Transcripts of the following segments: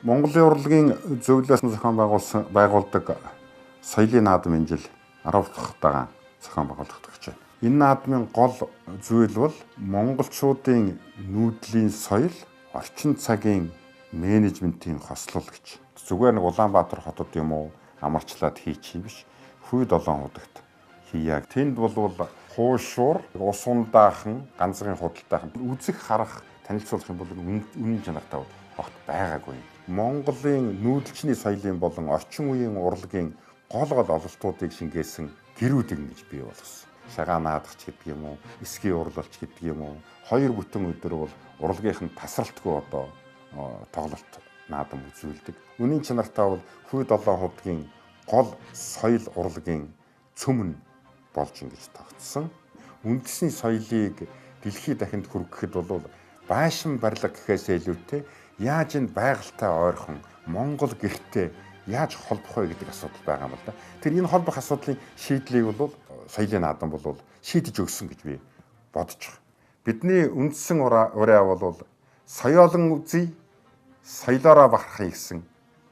Монголын урлагийн зөвлөлөөс зохион байгуулсан байгуулдаг соёлын наадам энэ жил 10 дахь удаага зохион байгуулагдах гэж байна. Энэ наадмын гол зүйл бол монголчуудын нүүдлийн соёл, орчин цагийн менежментийн хослол гэж. Зүгээр нэг Улаанбаатар хотод юм уу амарчлаад хийчих юм биш. Хүй долоон худагт хийя. Тэнд бол хуушуур, ус ундаахан, ганцхан худалдаахан үзэх харах танилцуулах юм бол үнэн чанартай огт байгаагүй. Монголын нүүдэлчний соёлын болон орчин үеийн урлагийн гол гол ололтуудыг шингээсэн гэрүүдийг ингэж бий болгосон. Шагаа наадахч гэдэг юм уу, эсгийн урлалч гэдэг юм уу. Хоёр бүтэн өдөр бол урлагийнх нь тасралтгүй одоо тоглолт наадам үзүүлдэг. Үнийн чанартай бол хүй долоон худгийн гол соёл урлагийн цөм нь болж ингэж тогтсон. Үндэсний соёлыг дэлхийд дахинд хүргэхэд бол байшин барилга гэхээс илүүтэй яаж энэ байгальтай ойрхон Монгол гэртээ яаж холбох вэ гэдэг асуудал байгаа юм л да. Тэр энэ холбох асуудлын шийдлийг бол соёлын наадам бол шийдэж өгсөн гэж би бодож байгаа. Бидний үндсэн ураа бол соёолон үзье, соёлоороо бахархъя гэсэн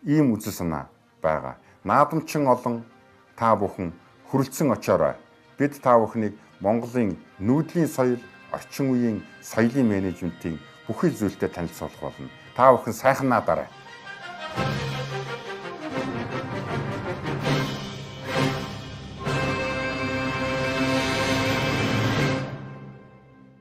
ийм үзэл санаа байгаа. Наадамчин олон та бүхэн хүрэлцэн очоорой. Бид та бүхнийг Монголын нүүдлийн соёл, орчин үеийн соёлын менежментийн бүхий зүйлтэй танилцуулах болно. Та бүхэн сайхан наадаарай.